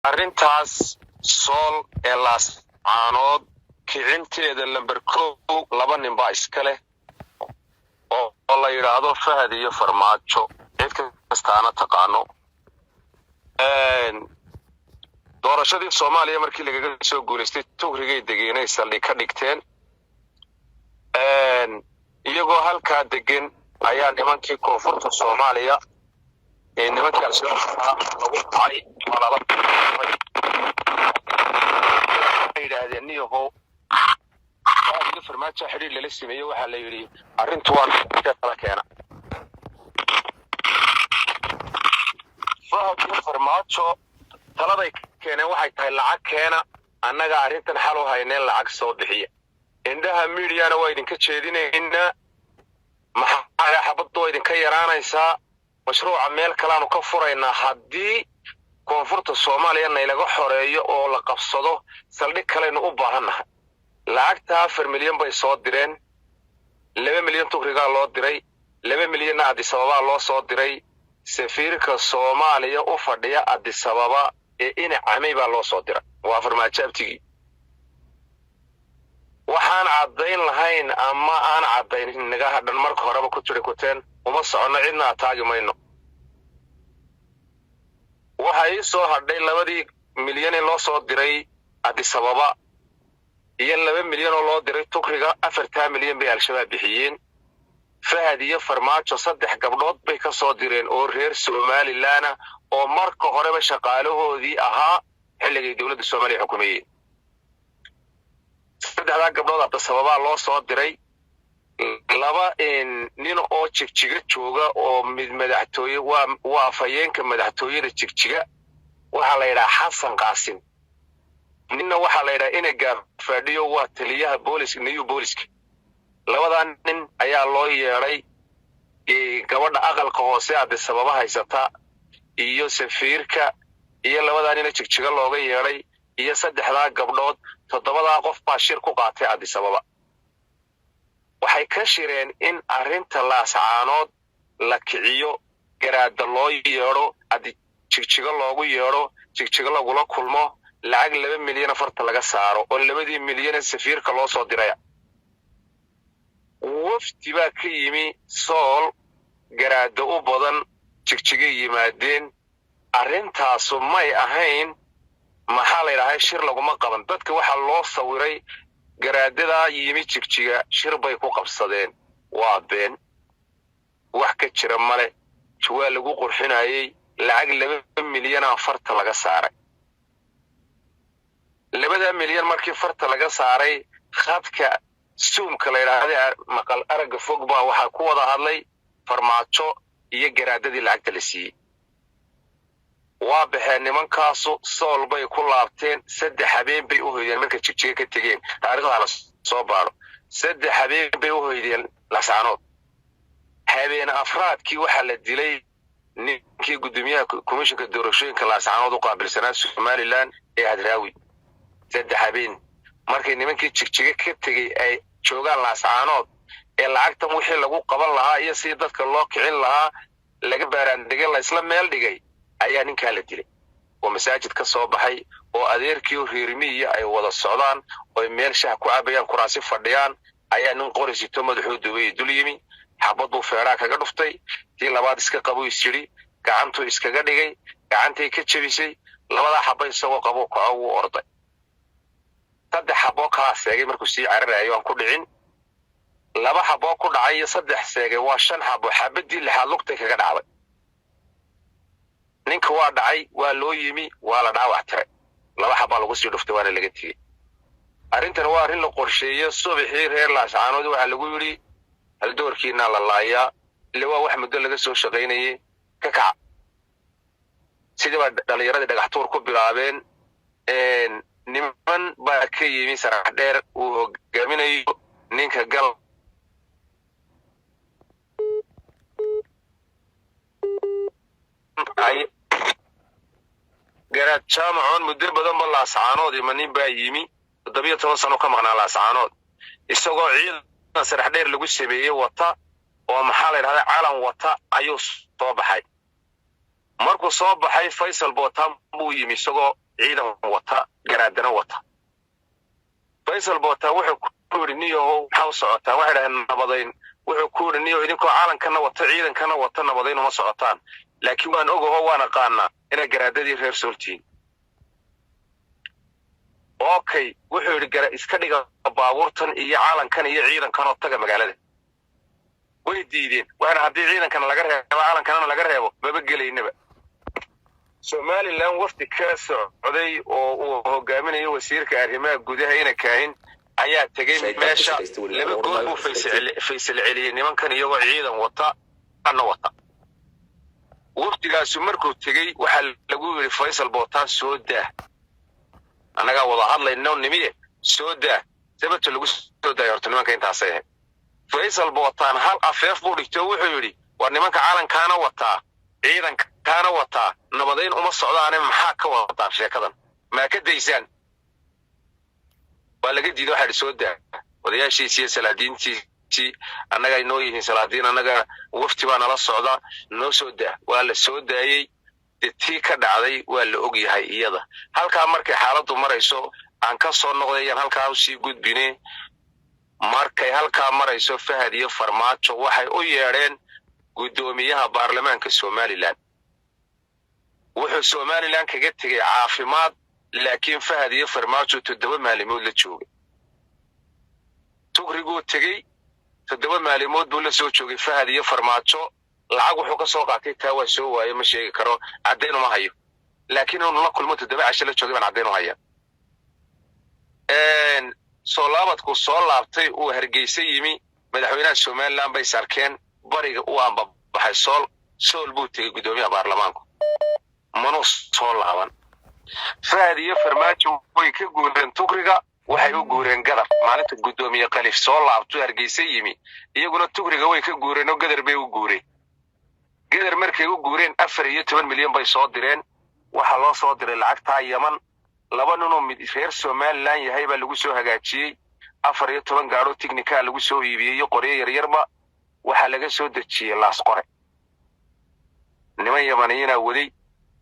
Arrintaas Sool ee Laascaanood kicinteeda lamber 1 laba nin baa iska leh oo la yidhaahdo Fahad iyo Farmaajo, cid kastaana taqaano. Doorashadii Soomaaliya markii lagaga soo guulaystay, Tugrigay degeenay, saldhig ka dhigteen. Iyagoo halkaa degan ayaa nimankii koonfurta Soomaaliya ee nimankii Al-Shabaab lagu dhacay oo lala yidhaahdeen, "Niyahow, iyo Farmaajo xidhiir lala sameeyey." Waxaa la yidhi, "Arrintu waa kala keena." Fahad iyo Farmaajo taladay keeneen waxay tahay, "Lacag keena, annaga arrintan xal u hayneen, lacag soo bixiya. Indhaha miidiyana waa idinka jeedinaynaa, maxaa xabaddu waa idinka yaraanaysaa. Mashruuca meel kaleaanu ka furaynaa haddii koonfurta Soomaaliya naylaga xoreeyo oo la qabsado, saldhig kaleynu u baahannahay." Lacagta 4 milyan bay soo direen. 2 milyan Tukrigaa loo diray, 2 milyanna Adisababaa loo soo diray. Safiirka Soomaaliya u fadhiya Adisababa ee ina Camey baa loo soo diray, waa Farmaajo abtigii. Waxaan caddayn lahayn ama aan caddayn naga hadhan marka horeba ku tiri kuteen, uma soconno, cidna ataagi mayno. Waxa ii soo hadhay labadii milyan ee loo soo diray Adisababa iyo 2 milyan oo loo diray Tukriga. 4-taa milyan bay Al-Shabaab bixiyeen. Fahad iyo Farmaajo saddex gabdhood bay ka soo direen oo reer Somalilanna oo marka horeba shaqaalahoodii ahaa xilligay dowladda Soomaaliya xukumeeyeen. Saddexdaa gabdhood Adisababaa loo soo diray. Laba nin oo Jigjiga jooga oo mid madaxtooye waa afhayeenka madaxtooyada Jigjiga, waxaa la yidhaha Xasan Qaasim. Ninna waxaa la yidhaha ina Gaafadhiyo, waa taliyaha booliska, new booliska. Labadaa nin ayaa loo yeedhay, gabadha aqalka hoose Adisababa haysata iyo safiirka iyo labadaa nina Jigjiga looga yeedhay iyo saddexdaa gabdhood. Toddobadaa qof baa shir ku qaatay Adisababa. Waxay ka shireen in arrinta Laascaanood la kiciyo, garaada loo yeedho, Jigjigo loogu yeedho, Jigjigo lagula kulmo, lacag 2 milyan afarta laga saaro oo labadii milyane safiirka loo soo diraya. Wafdi baa ka yimi Sool, garaada u badan, Jigjigay yimaadeen. Arrintaasu may ahayn, maxaa la yidhaahdaa, shir laguma qaban. Dadka waxaa loo sawiray garaadadaa yimi Jigjiga shir bay ku qabsadeen. Waa been, wax ka jira male. Waa lagu qurxinayey. Lacag 2 milyana farta laga saaray. Labada milyan markii farta laga saaray, khadka Zoomka la yidhaahda, maqal aragga fog, baa waxaa ku wada hadlay Farmaajo iyo garaadadii lacagta la siiyey. Waa baxeen nimankaasu, Sool bay ku laabteen. 3 habeen bay u hoydeen markay Jigjiga ka tegeen. Taariikhda la soo baaro. 3 habeen bay u hoydeen Laascaanood. Habeen afraadkii waxaa la dilay ninkii guddoomiyaha komishinka doorashooyinka Laascaanood u qaabilsanaa Somalilan ee Hadraawi. 3 habeen markay nimankii Jigjiga ka tegey ay joogaan Laascaanood ee lacagtan wixii lagu qaban lahaa iyo sidii dadka loo kicin lahaa laga baaraandegay, la isla meel dhigay, ayaa ninkaa la dilay oo masaajid ka soo baxay oo adeerkii reermiyiya ay wada socdaan oy meel shah ku cabayaan, kuraasi fadhiyaan, ayaa nin qori sito, madaxuu duubay, dul yimi, xabad buu feedhaa kaga dhuftay. Tii labaad iska qabuu is yidhi, gacantuu iskaga dhigay, gacantay ka jebisay. Labadaa xaba isagoo qabuu kaco, wuu orday. 3 xaboo kalaa seegay markuu sii cararayo, aan ku dhicin. 2 xaboo ku dhacay iyo 3 seegay, waa 5 xabo. Xabadii lixaad lugtay kaga dhacday. Ninka waa dhacay, waa loo yimi, waa la dhaawac tiray, 2 xabaa lagu sii dhuftay, waana laga tegey. Arrintan waa arrin la qorsheeye. Subaxii reer Laascaanood waxaa lagu yidhi, "Haldoorkiinaa la laayaa." Ile waa wax muddo laga soo shaqaynayay. Ka kaca. Sidii baa dhallinyaradii dhagaxtuur ku bilaabeen. Niman baa ka yimi Sarax Dheer uu hogaaminayo ninka gal Garaad Jaamacoon muddo badan ba Laascaanood imanin baa yimi. 17 sano ka maqnaa Laascaanood, isagoo ciidan Sarax Dheer lagu sameeyey wata oo, maxaa la yidhahdaa, calan wata ayuu soo baxay. Markuu soo baxay, Faysal Bootaan buu yimi isagoo ciidan wata, garaadana wata. Faysal Bootaan wuxuu ku yidhi, "Niyahow, maxaa u socotaan?" Waxay dhaheen, "Nabadayn." Wuxuu ku yidhi, "Niyahow, idinkoo caalankana wata, ciidankana wata, nabadayn uma socotaan, laakiin waan ogaho, waan aqaanaa inay garaadadii reer Sooltihiin." Okay, wuxuu yidhi, "Gara iska dhiga baabuurtan iyo caalankan iyo ciidankanoo taga magaalada." Way diideen. Waxaana haddii ciidankana laga reebo, calankanana laga reebo, maba gelaynaba. Somaliland wafdi ka socday oo uu hogaaminayo wasiirka arrimaha gudaha ina Kaahin ayaa tegey meesha. Laba goor buu Faysal celiyey nimankan iyagoo ciidan wata ana wata. Wafdigaasu markuu tegey, waxaa lagu yidhi, "Faysal Bootaan soo daa, annagaa wada hadlayno nimiye, soo daa." Sababta lagu soo daaya horta nimanka intaasay ahayd. Faysal Bootaan hal afeef buu dhigtay oo wuxuu yidhi, "War nimanka calankaana wataa, ciidankaana wataa, nabadayn uma socdaane, maxaa ka wadataan sheekadan? Maa ka daysaan?" Waa laga diiday. Waxaa idhi, "Soo daa odayaashiisi iyo salaadiintiisii, annaga inoo yihiin salaadiin, annaga wafti baa nala socda, noo soo daa." Waa la soo daayey. Dee tii ka dhacday waa la og yahay iyada. Halkaa markay xaaladdu marayso, aan ka soo noqdayaan halkaa usii gudbine. Markay halkaa marayso, Fahad iyo Farmaajo waxay u yeedheen guddoomiyaha baarlamaanka Somaliland. Wuxuu Somaliland kaga tegey caafimaad, laakiin Fahad iyo Farmaajo 7 maalimood la joogay. Tugriguu tegey, 7 maalimood buu la soo joogay Fahad iyo Farmaajo. Lacag wuxuu ka soo qaatay taa waa soo waaye, ma sheegi karo, caddayn uma hayo, laakiin inuu la kulmo 7 casho la joogay baan caddayn u haya. Soo laabadku soo laabtay, uu Hargeysa yimi, madaxweynaha Somaliland bay sarkeen. Bariga u ambabaxay Sool. Sool buu tegey guddoomiyaha baarlamaanku, manuu soo laaban. Fahad iyo Farmaajo way ka guureen Tugriga, waxay u guureen Gadar. Maalinta guddoomiye Khaliif soo laabtu Hargeysa yimi, iyaguna Tugriga way ka guureen oo Gadar bay u guureen. Gadar markay u guureen, 14 milyan bay soo direen. Waxaa loo soo diray lacagtaa Yaman. Laba ninoo mid reer Somaliland yahay baa lagu soo hagaajiyey. 14 gaadho tignikaa lagu soo iibiyey iyo qoryo yaryarba. Waxaa laga soo dejiyey Laas Qore. Niman Yamaniyiinaa waday,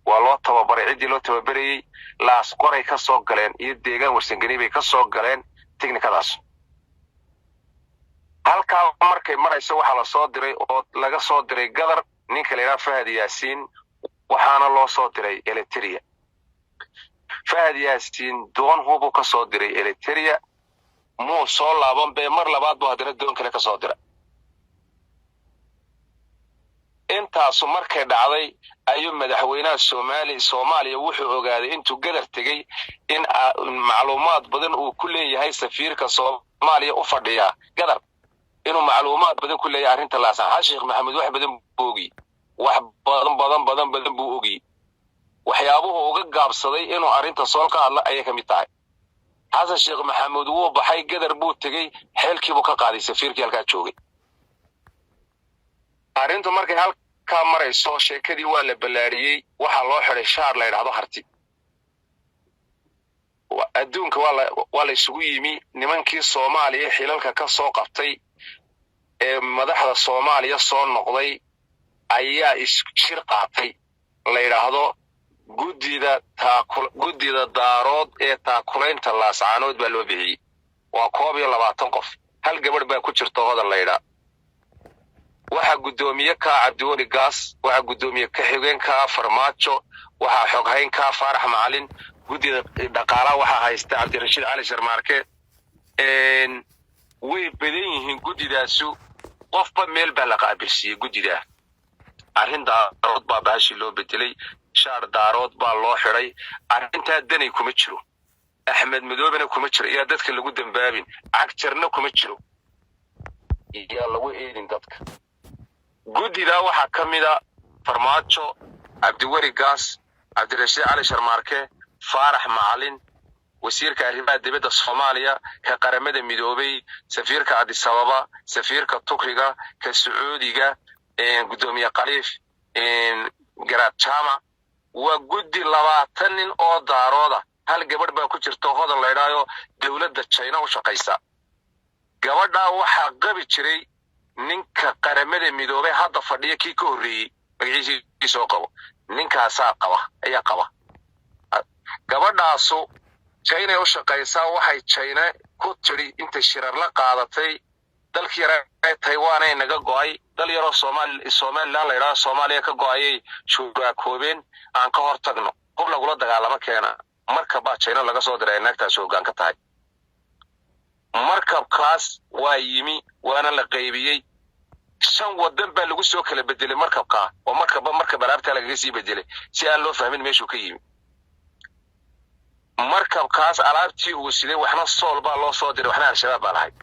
waa loo tababaray ciddii loo tababarayey. Laas Qoray ka soo galeen iyo deegaan Warsangeni bay ka soo galeen tignikadaas. Halkaa markay marayso, waxaa la soo diray oo laga soo diray Gadar ninka la yidhaha Fahad Yaasiin, waxaana loo soo diray Eliteria. Fahad Yaasiin doon hubuu ka soo diray Eliteria. Muu soo laaban bee, mar labaad buu haddana doon kale ka soo diray. Intaasu markay dhacday, ayuu madaxweynaha Soomaaliya wuxuu ogaaday intuu Gadar tegey in macluumaad badan uu ku leeyahay safiirka Soomaaliya u fadhiyaa Gadar, inuu macluumaad badan ku leeyahay arrinta Laasan. Xasan Sheekh Maxamuud wax badan buu ogi, wax badan badan badan badan buu ogi. Waxyaabuhu uga gaabsaday inuu arrinta Sool ka hadla ayay ka mid tahay. Xasan Sheekh Maxamuud wuu baxay, Gadar buu tegey, xeelkiibuu ka qaaday safiirkii halkaa joogay. Arrintu markay halkaa marayso, sheekadii waa la ballaariyey. Waxaa loo xidhay shaar la yidhahdo Harti. Adduunka waa la isugu yimi. Nimankii Soomaaliya xilalka ka soo qabtay ee madaxda Soomaaliya soo noqday ayaa isshir qaatay, la yidhaahdo guddida Daarood ee taakulaynta Laascaanood baa loo bixiyey. Waa 21 qof, hal gabadh baa ku jirta, Hodan la yidhaa. Waxaa guddoomiye kaa Cabdiweli Gaas, waxaa guddoomiye ka-xigeen kaa Farmaajo, waxaa xoghayn kaa Faarax Macalin, guddida dhaqaalaha waxaa haysta Cabdirashiid Cali Sharmaarke. Way badan yihiin guddidaasu, qofba meel baa la qaabilsiiyey guddidaa. Arrin Daarood baa bahashii loo bedelay, shaar Daarood baa loo xidhay. Arrintaa Danay kuma jiro, Axmed Madoobena kuma jiro, yaa dadka lagu dambaabin, Cagjarna kuma jiro, yaa lagu eedin dadka. Guddidaa waxaa ka mida Farmaajo, Cabdiweli Gaas, Cabdirashiid Cali Sharmaarke, Faarax Macalin, wasiirka arrimaha dibadda Soomaaliya, ka Qaramada Midoobay, safiirka Adisababa, safiirka Tukriga, ka Sacuudiga, guddoomiye Khaliif Garaad Jama. Waa guddi 20 nin oo Daarooda. Hal gabadh baa ku jirta, Hodan laydhaayo, dowladda China u shaqaysa. Gabadhaa waxaa qabi jiray ninka Qaramada Midoobay hadda fadhiya kii ka horreeyey. Magaciisii soo qabo. Ninkaasaa qaba, ayaa qaba gabadhaasu. China u shaqaysaa. Waxay China ku tidhi intay shirar la qaadatay, dalkii yara Taiwanay naga go'ay, dal yaroo Somaliland la yidhahdo Soomaaliya ka go'ayay shuraakoobeen, aan ka hor tagno, hub lagula dagaalamo keena. Markab baa China laga soo diray ay naagtaasi hoggaan ka tahay. Markabkaas waa yimi, waana la qaybiyey. Shan wadan baa lagu soo kala bedelay markabkaa, oo markabba markab alaabtaa lagaga sii bedelay si aan loo fahmin meeshuu ka yimi. Markabkaas alaabtii uu siday waxna Sool baa loo soo diray, waxna Al-Shabaab baa lahayd.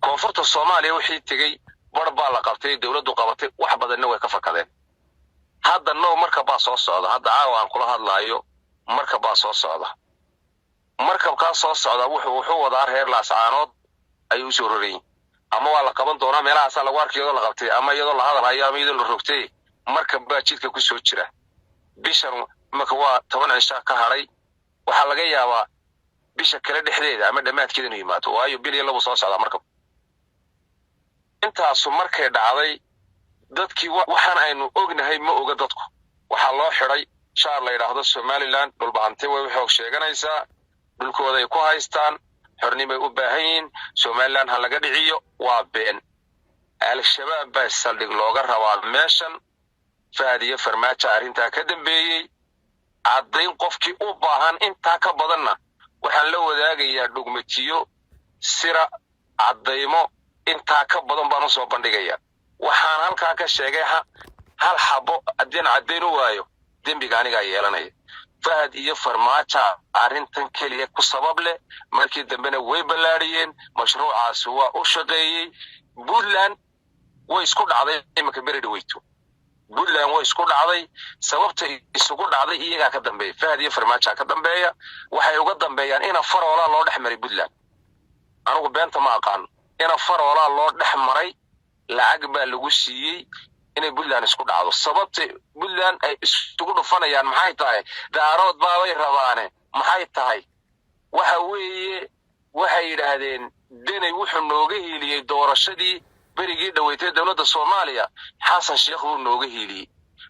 Koonfurta Soomaaliya wixii tegey bar baa la qabtay, dowladdu qabatay, wax badanna way ka fakadeen. Hadda now markab baa soo socda. Hadda caawa aan kula hadlaayo markab baa soo socda. Markabkaa soo socda wuxuu wadaa reer Laascaanood ayuu usoo rorayin, ama waa la qaban doonaa, meelahaasaa lagu arkay iyadoo la qabtay, ama iyadoo la hadal hayo, ama iyadoo la rogtay. Markab baa jidka ku soo jira. Bishan imaka waa 10 cishaa ka hadhay. Waxaa laga yaabaa bisha kale dhexdeeda ama dhammaadkeeda inuu yimaado, waayo bil iyo labu soo socdaa markab. Intaasu markay dhacday, dadkii waxaan aynu ognahay ma oga. Dadku waxaa loo xidhay shaar la yidhaahdo Somaliland. Dhulbahante way xoog sheeganaysaa, dhulkooday ku haystaan, xornimay u baahan yihiin, Somaliland ha laga dhiciyo. Waa been. Al-Shabaab baa saldhig looga rabaa meeshan. Fahad iyo Farmaajo arrintaa ka dambeeyey. Caddayn qofkii u baahan intaa ka badanna waxaan la wadaagayaa dhugmatiyo sira, caddaymo intaa ka badan baan u soo bandhigayaa. Waxaan halkaa ka sheegay hal xabo haddii caddayn u waayo, dembiga anigaa yeelanaya. Fahad iyo Farmaaja arrintan keliya ku sabab leh. Markii dambena way ballaadhiyeen, mashruucaasi waa u shaqeeyey. Puntland way isku dhacday iminka beri dhaweyto. Puntland way isku dhacday. Sababta isugu dhacday iyagaa ka dambeeya, Fahad iyo Farmaaja ka dambeeya. Waxay uga dambeeyaan ina Faroolaa loo dhex maray Puntland. Anigu beenta ma aqaano. Ina Faroolaa loo dhex maray, lacag baa lagu siiyey inay Puntland isku dhacdo. Sababta Puntland ay isugu dhufanayaan maxay tahay? Daarood baabay rabaane maxay tahay? Waxa weeye, waxay yidhaahdeen Deney wuxuu nooga hiiliyey doorashadii berigii dhaweytay dowladda Soomaaliya. Xasan Sheekh buu nooga hiiliyey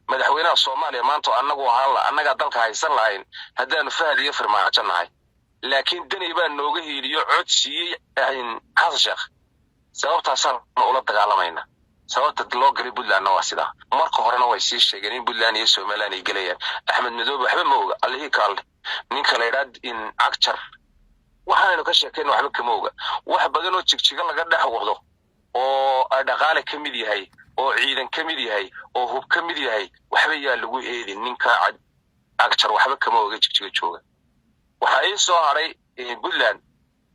madaxweynaha Soomaaliya. Maanta annagu ahaan la annagaa dalka haysan lahayn haddaanu Fahad iyo Farmaajo nahay, laakiin Deney baa nooga hiiliyo cod siiyey Xasan Sheekh. Sababtaasaan ula dagaalamayna. Sababta loo galay Puntlandna waa sidaa. Marka horena way sii sheegeen in Puntland iyo Somaliland ay gelayaan. Axmed Madoobe waxba ma oga, allihii kaalle. Ninka la yidhaha in Cagjar waxaanaynu ka sheekayna waxba kama oga. Wax badan oo Jigjiga laga dhex wado oo dhaqaale ka mid yahay, oo ciidan ka mid yahay, oo hub ka mid yahay, waxba yaa lagu eedin. Ninka Cagjar waxba kama oga Jigjiga jooga. Waxaa ii soo hadhay Puntland.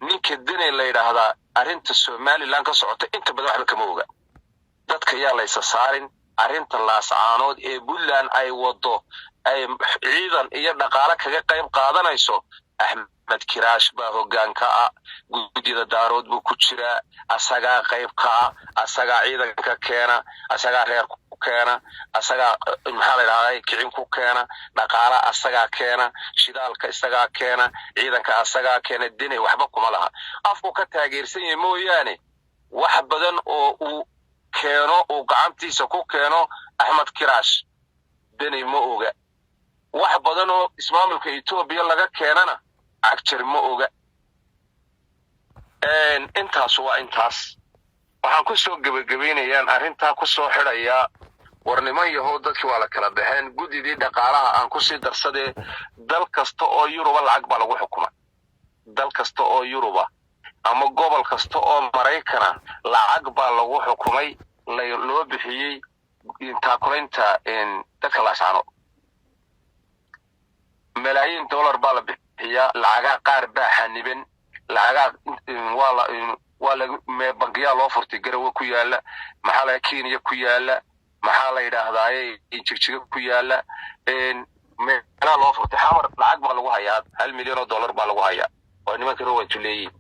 Ninka Deney la yidhaahdaa arrinta Somaliland ka socota inta badan waxba kama oga. Dadka yaa laysa saarin. Arrinta Laascaanood ee Puntland ay wado, ay ciidan iyo dhaqaale kaga qayb qaadanayso, Axmed Kiraash baa hoggaanka ah. Guddida Daarood buu ku jiraa, asagaa qayb ka ah, asagaa ciidanka keena, asagaa reer ku keena, asagaa, maxaa la yidhahdaa, kicin ku keena, dhaqaala asagaa keena, shidaalka isagaa keena, ciidanka asagaa keena. Deney waxba kuma laha. Afku ka taageersan yahay mooyaane, wax badan oo uu keeno, uu gacantiisa ku keeno Axmed Kiraash, Deney ma oga. Wax badan oo ismaamulka Etoobiya laga keenana Cagjar ma oga. Intaas waa intaas. Waxaan ku soo gebagabaynayaan arrintaa ku soo xidhayaa, war niman yahow, dadkii waa la kala baxeen. Guddidii dhaqaalaha aan kusii darsadee, dal kasta oo Yuruba lacag baa lagu xukuma. Dal kasta oo Yuruba ama gobol kasta oo Maraykana lacag baa lagu xukumay, loo bixiyey taakulaynta dadka Laascaanood. Malaayiin dollar baa la bixiyaa. Lacagaha qaar baa xaniban. Lacagaha waa la bangiyaa loo furtay Garowe ku yaala, maxaa la Kenya ku yaala, maxaa la yidhaahdaaye, Jigjiga ku yaala, meelaha loo furtay. Xamar lacag baa lagu hayaa, 1 milyan oo dollar baa lagu hayaa oo nimanka rowantu leeyihin.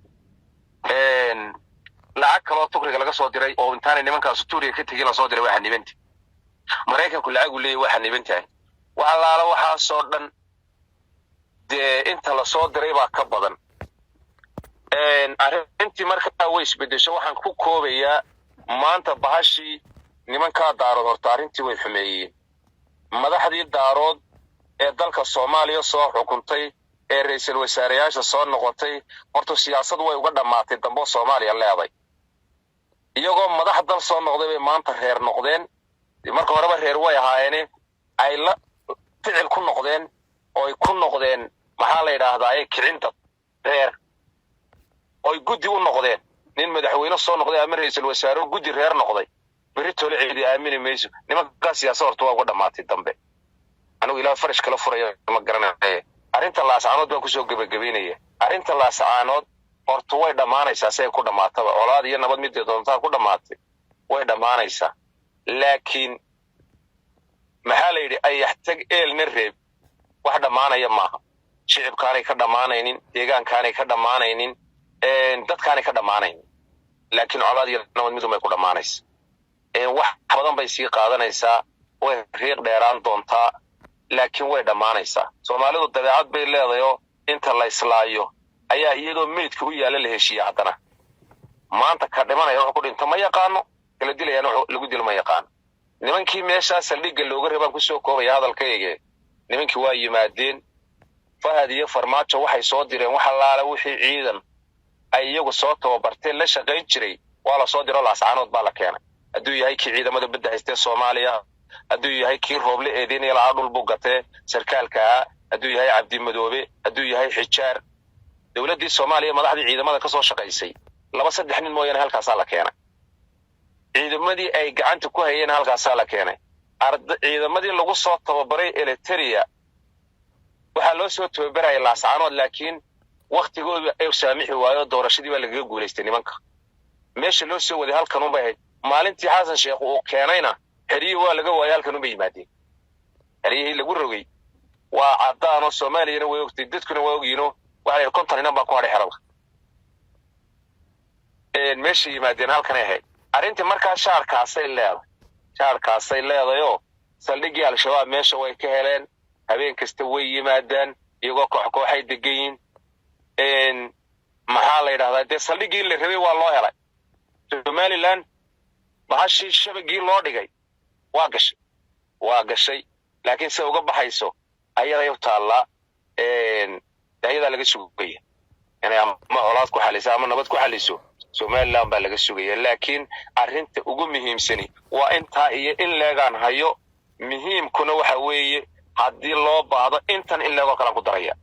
Lacag kaloo Tukriga laga soo diray oo intaanay nimankaas Tuuriga ka tegin lasoo diray waa xanibanta. Maraykanku lacag uu leeyahy waa xaniban tahay. Wax allaala waxaasoo dhan dee inta lasoo diray baa ka badan. Arrintii markaa way isbedesho. Waxaan ku koobayaa maanta bahashii Nimankaa Daarood horta arrintii way xumeeyeen. Madaxdii Daarood ee dalka Soomaaliya soo xukuntay ee ra'iisul wasaareyaasha soo noqotay, horta siyaasad way uga dhammaatay dambo Soomaaliya leeday. Iyagoo madax dal soo noqday bay maanta reer noqdeen. Marka horeba reer way ahaayeene, ay la ficil ku noqdeen ooy ku noqdeen, maxaa la yidhaahdaa, kicinta reer, oy guddi u noqdeen. Nin madaxweyne soo noqday ama ra'iisul wasaare guddi reer noqday, berri tole ciidi aamini mayso. Nimankaa siyaasad horta waa uga dhammaatay dambe. Anigu ilaa farash kala furaya ma garanaye. Arrinta Laascaanood baan kusoo gebagabaynaya. Arrinta Laascaanood horta way dhammaanaysaa. Si ay ku dhammaataba, colaad iyo nabad midii doontaa ku dhammaatay, way dhammaanaysaa. Laakiin maxaa la yidhi? Ayax tag eelna reeb. Wax dhammaanaya maaha. Shicibkaanay ka dhammaanaynin, deegaankaanay ka dhammaanaynin, dadkaanay ka dhammaanaynin. Laakiin colaad iyo nabad midun bay ku dhammaanaysa. Wax badan bay sii qaadanaysaa, way riiq dheeraan doontaa, laakiin way dhammaanaysaa. Soomaalidu dabeecad bay leedahay oo inta la islaayo ayaa iyadoo meydka u yaalla la heshiiya. Haddana maanta ka dhimanaya wuxuu ku dhinto ma yaqaano, kala dilayana wuxuu lagu dilo ma yaqaano. Nimankii meeshaa saldhigga looga rabaan kusoo koobaya hadalkayge. Nimankii waa yimaadeen. Fahad iyo Farmaajo waxay soo direen wax allaala wixii ciidan ay iyagu soo tababarteen, la shaqayn jiray, waa la soo diro. Laascaanood baa la keenay. Hadduu yahay kii ciidamada badda haystee Soomaaliya, hadduu yahay kii Rooble eedeynaya lahaa dhul buu gatee sarkaalka ahaa, hadduu yahay Cabdimadoobe, hadduu yahay Xijaar, dowladdii Soomaaliya madaxdii ciidamada ka soo shaqaysay, laba saddex nin mooyaane, halkaasaa la keenay. Ciidamadii ay gacanta ku hayeen halkaasaa la keenay. Ciidamadii lagu soo tababaray Eliteria waxaa loo soo tababaraya Laascaanood, laakiin waktigooda ay saamixi waayo, doorashadii baa lagaga guulaystay nimanka. Meesha loo soo waday halkanun bay ahayd. Maalintii Xasan Sheekh uu keenayna xeryihii waa laga waayay, halkanun bay yimaadeen. Xeryihii lagu rogay waa caddaanoo Soomaaliyana way ogtay, dadkuna waa ogyiino. Waxaa la yidhi 50 inan baa ku hadhay xerada. Meeshay yimaadeen halkanay ahayd arrintii. Markaa shaarkaasay leedahay, shaarkaasay leedahayoo saldhiggii Al-Shabaab meesha way ka heleen. Habeen kasta way yimaadaan iyagoo koox kooxay degan yihin. Maxaa la yidhahdaa, dee saldhiggii la rabay waa loo helay. Somaliland bahashii shabagii loo dhigay waa gashay, waa gashay. Laakiin se uga baxayso ayaday u taallaa, ayadaa laga sugaya inay ama colaad ku xaliso ama nabad ku xaliso. Somaliland baa laga sugaya. Laakiin arrinta ugu muhiimsani waa intaa iyo in leegaan hayo. Muhiimkuna waxa weeye, haddii loo baahdo intan in leegoo kalaan ku daraya.